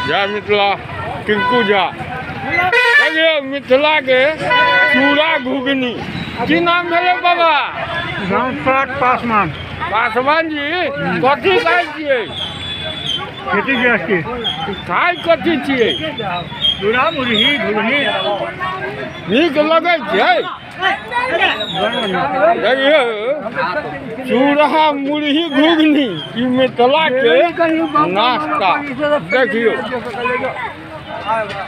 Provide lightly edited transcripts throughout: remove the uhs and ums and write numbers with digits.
जय मिथिला। टिंकू झा। देखियौ मिथिला के चूड़ा घुघनी। की नाम भेलै बाबा? रामप्रसाद पासवान। पासवान जी, कथी खाइ छियै? खेती गृहस्थी। खाइ कथी छियै? चूड़ा मुरही घुघनी। नीक लगै छै? देखियौ चूड़ा मुरही घुघनी ई मिथिला के नाश्ता। देखियौ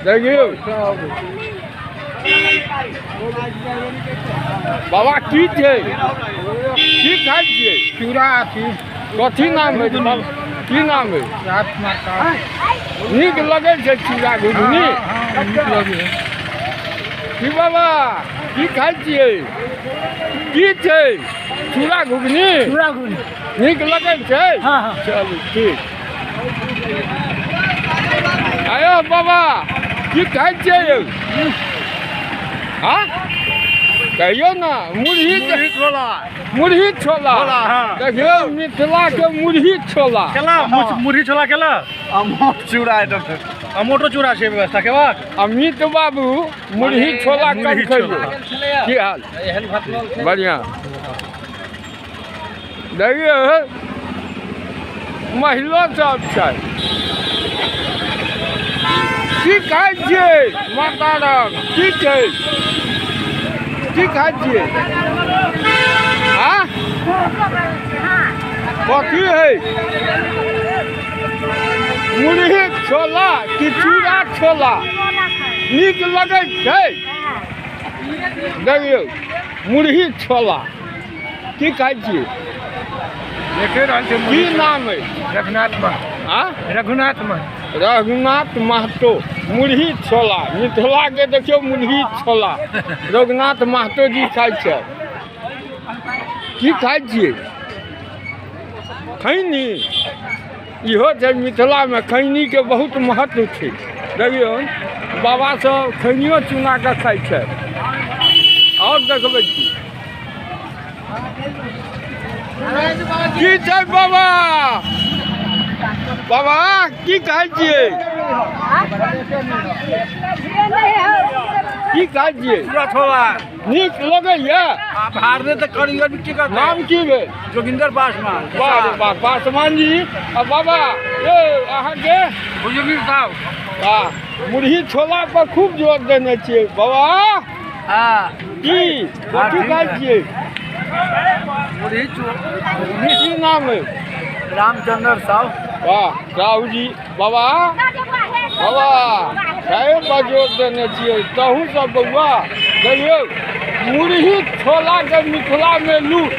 देखियौ बाबा की छै, की खाइ छियै? चूड़ा अथी। कथी नाम है? की नाम है? नीक लगै छै चूड़ा घुघनी? की बाबा की खाइ छियै? की छै? चूड़ा घुघनी। चूड़ा घुघनी नीक लगै छै? हाँ हाँ। चलू ठीक। आयो बाबा की खाइ छियै यौ? हाँ कहियौ ने। मुरही छोला। मुरही छोला। छोला, हाँ। देखियौ मिथिला के मुरही छोला। केला मुरही छोला केला अमोट चूड़ा आइटम छै। अमोटो चूड़ा छै व्यवस्था के बाद। अमित बाबू मुरही छोला कब मुरही खइयौ? छोला। की हाल? बढ़िया। देखियौ महिलो सब छै। की खाइ छियै माता राम? की छै, की खाइ छियै? हाँ कथी है? मुरही छोला कि चूड़ा छोला? नीक लगै छै? देखियौ मुरही छोला। की खाइ छियै? देखे रहल छै। की नाम है? रघुनाथ महतो। हाँ रघुनाथ महतो। रघुनाथ महतो मुरही छोला। मिथिला के देखियौ मुरही छोला रघुनाथ महतो जी खाइ छै। की खाइ छियै? खैनी। इहो छै मिथिलामे खैनीके बहुत महत्व छै। देखियौ बाबा सब खैनियो चुना कऽ खाइ छै। आओर देखबै छी की छै बाबा? बाबा की खाइ छियै? की खाइ छियै? चूड़ा छोला। नीक लगैया? भारते तऽ करियो की करतै। नाम की भेल? जोगिंदर पासवान। वाह रे वाह पासवान जी। आ बाबा यौ अहाँके? बुजुर्ग साहब। वाह मुरही छोला पर खूब जोर देने छियै बाबा। हाँ। की कथी खाइ छियै? मुरही चूड़ा। की नाम है? रामचंद्र साहु। वाह साहु जी। बाबा बाबा खाए पर जोर देने छियै तहू सब बौआ। देखियौ मुरही छोला के मिथिला में लूट,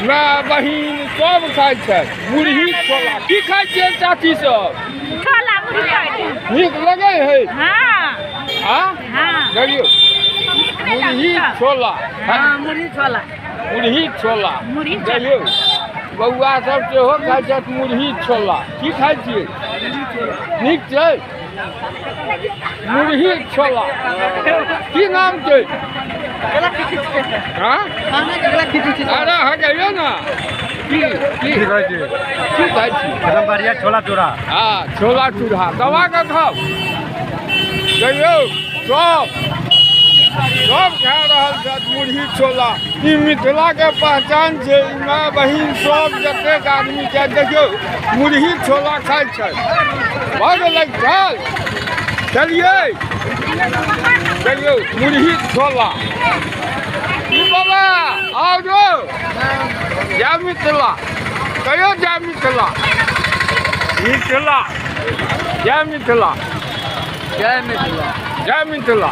माय बहिन सब खाइ छै मुरही छोला। की खाइ छियै चाची सब? छोला मुरही खाइ छी। नीक लगै है? हाँ। हाँ? हाँ। देखियौ मुरही छोला। हाँ मुरही छोला। मुरही छोला। मुरही छोला। देखियौ बौआ सब सेहो खाइ छथि मुरही छोला। की खाइ छियै? नीक छै मुरही छोला। की नाम छै? हाँ? अरे हाँ कहियौ ने। की की की खाइ छियै? की खाइ छियै? एकदम बढ़िया छोला चूड़ा। हाँ छोला चूड़ा दबा कऽ खाउ। देखियौ सब सब खा रहल छथि मुरही छोला। ई मिथिला के पहचान छै। ई माय बहिन सब जतेक आदमी छथि देखियौ मुरही छोला खाइ छथि। भऽ गेलै चल चलियै। देखियौ मुरही छोला। की बाबा आउ जो जय मिथिला। कहियौ जय मिथिला। मिथिला जय मिथिला। जय मिथिला। जय मिथिला।